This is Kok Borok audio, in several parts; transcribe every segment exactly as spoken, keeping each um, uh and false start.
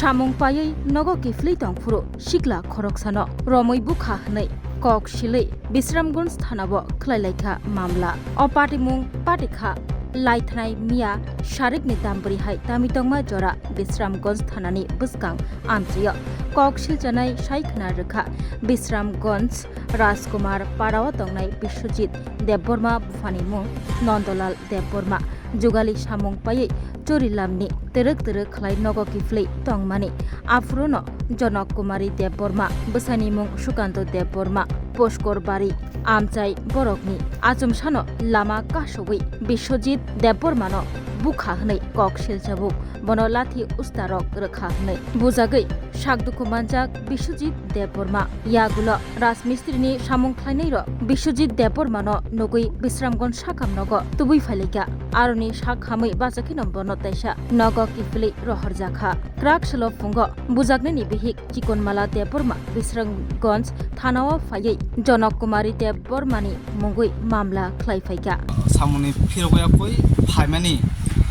Samung paiwi nogo kiphilwi tongphuru sikla khoroksano romwi bukha hwnwi kok silwi Bisramganj thanao khlailaikha mamla. O patimung patikha laithanai miya sarikni dambwrwi hai tami tongma jora Bisramganj thanani bwskang amchio kok silchanai sai khna rwkha Bisramganj Rajkumar parao tongnai Biswajit Debbarma buphani mung Nandalal Debbarma. Jugali samung paiwi Churilamni twrwk twrwk khlai nogo kiphilwi tongmani. Aphuruno Jonok Kumari Debbarma, bwsani mung Sukanto Debbarma, Poskor Bari, amchai borokni achomsano lama kasugwi Biswajit Debbarmano bukha hwnwi kok siljabuk, bono lathi ustarok rwkha hwnwi bujagwi sakdukhu manjak Biswajit Debbarma. Yagulo Rajmistrini samung khlainairok Biswajit Debbarmano nugwi Bisramganj sakam nogo tubui phailaikha. Aroni sak hamwi bachakheno bono teisa nogo kiphilwi rohorjakha. Krak selo phungo bujaknani bihik Chikonmala Debbarma Bisramganj thanao phaiwi Jonok Kumari Debbarmani mungwi mamla khlai phaikha. Samungni phirogwi yakwi phaimani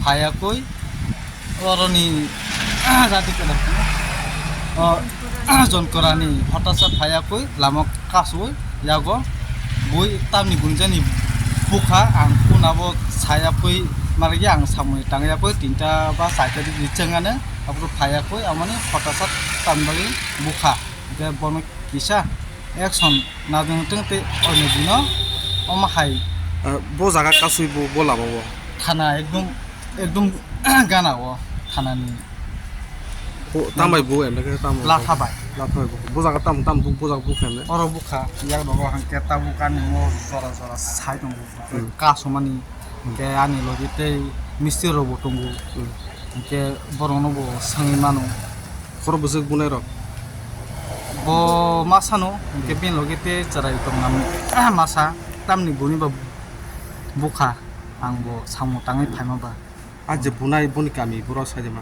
phayakwi oroni jati kwrwng o Jonkorani hotasa phayakwi lama kasui yago bui tamni gunjani bukha ang kunabo sayakwi margi ang samungni tangyakwi tinta ba chaita di chengane abro phayakwi amoni hotasa tamni bagwi bukha. Hwnkhe bono kisa action nadwng tong tei oino dino omo hai. Ah, bo jaga kasui bo, bo lama o. Thana ekdom, ekdom gana o thanani. Bo, tambai bo, ende ke tamo. Latha bai. Latha bai bo. Bo jaga tam, tam bo, bo jaga bo khe ende. Oro bukha, yak rogo hangke tabuk ani mo jora jora sai tongo. Hmm. Kasumani, hmm, hingke ani logi tei mistri rok bo tongo. Hmm. Hingke borok no bo sangwi mano. Khoro bwswk bunai rok? Bo ma sano, hingke bini logi tei chwrai tongna masa, tamni buni ba bukha, ang bo samung tangwi phaima ba. A je bunai boni kami boro sai de ma?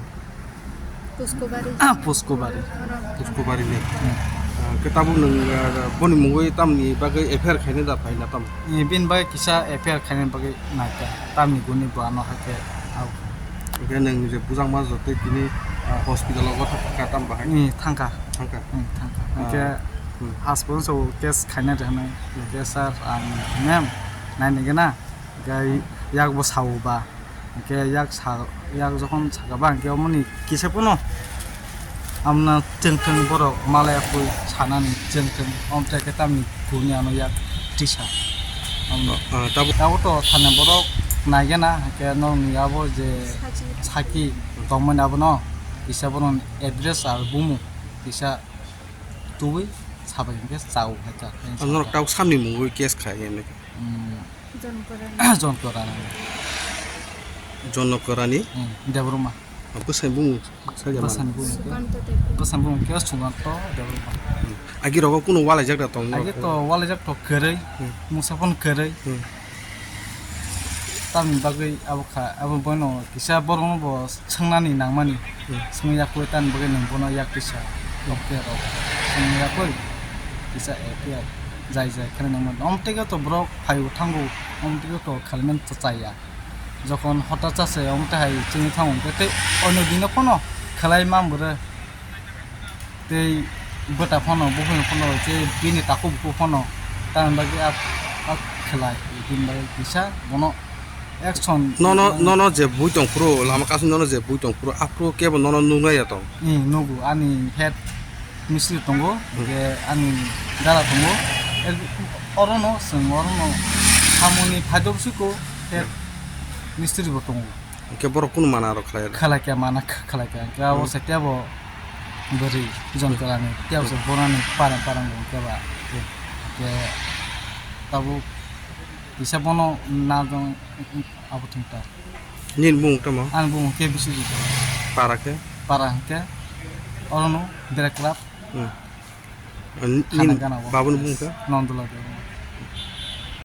Puskobari. Puskobari. Oro. Puskobari ni. Hmm. Ah, ke tabuk nwng, ah, boni mungwi tamni bagwi F I R khaina da phaina tam? Ni bini bagwi kisa F I R khaina bagwi naikha. Tamni guni bo ano haikhe. Hwnkhe nwng je bujakma jotoi tini, ah, hospital o thangkha tam bahai? Ni thangkha. Thangkha. Hmm, thangkha. Ah. Hwnkhe hmm, asbon so case khaina de hwnwi. Hmm. Hwnkhe sir ang ma'am nainigena. Hwnkhe yak bo sao ba. Hwnkhe yak sa, yak jokhon saka ba hwnkhe omoni kisa phano amna chwng thwng borok malaya kwi sanani chwng thwng omte khe tamni kuni ano yak tisa. Amno. Ah, tabuk. Tabuk to thani borok naigena hwnkhe nokni abo je saki. Saki tongmani abono kisa borokni address aro bumu kisa tubui sabai hwnkhe chao hai ta. Norok tabuk samni mungwi case khai hwnwi. Hmm. Jonkorani. Jonkorani. Jonkorani? Hmm, Debbarma. Bwsani bumung sajak mano? Bwsani bumung khe? Sukanto Debbarma. Bwsani bumung khe Sukanto Debbarma. Hmm. Agi rogo kunu walaijak da tong? Agi to walaijak to kwrwi, hmm, mungsa phano kwrwi. Hmm. Tamni bagwi abo kha, abo bono kisa borokno bo swngnani nangmani. Hmm. Swngya koi tan bagwi nwng bono yak tisa. Lokke rok. Swngya koi kisa F I R jai jai khe nangmani. Omtwi khe to borok phaio thango, omtwi khe to khalmani chaya. Jokhon hota chase omtwi hai chini thango hwnkhe tei onno dino phano khlai ma bwrwi. Tei bwta phano buphang phano tei bini takhuk bukhuk phano tamni bagwi a, a khlai bini bagwi kisa bono action. Nono, nono je bui tong phuru, lama kasu nono je bui tong phuru, aphuru kebo nono nuknai ya tong? Ni nugo, ani head mistri tongo, hmm, hwnkhe ani dara tongo. Ek, orono, chwng orono samungni phaidor suko head, hmm, mistri bo tongo. Hwnkhe borok kunu mana rok khlai? Khlai khe mana kh-, khlai khe. Hwnkhe abo, hmm, se tebo bwrwi Jonkorani, tebo se, hmm, bonani parang parang bo hwnkhe ba. Hmm. Hwnkhe tabuk kisa bono najong abo thwngta. Nini bumung tamo? Ani bumung khe Biswajit. Para khe? Para hwnkhe orono Bereklap. Hmm. An-, Khana nini gana o. Babuni bumung khe? Nondolal Debbarma.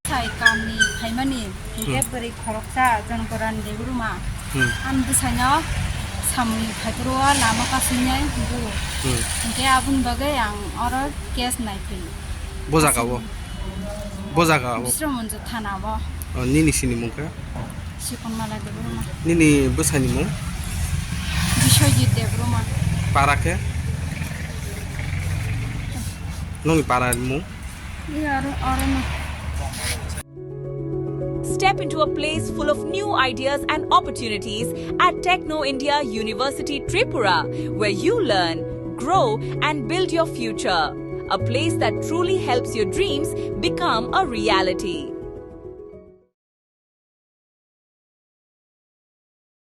Sai kamni phaimani, hwnkhe, hmm, bwrwi khoroksa Jonkorani Debbarma. Hmm. Ani bwsaino samungni phaitoro o lama kasui nai bu. Hmm. Hwnkhe aboni bagwi ang oro case nai phai. Bo jaga o? Bo jaga o? Bisramganj thana o. O, nini sini mung khe? Chikonmala Debbarma. Nini bwsani mung? Biswajit Debbarma. Para khe? Nongni para mung? Step into a place full of new ideas and opportunities at Techno India University Tripura, where you learn, grow, and build your future. A place that truly helps your dreams become a reality.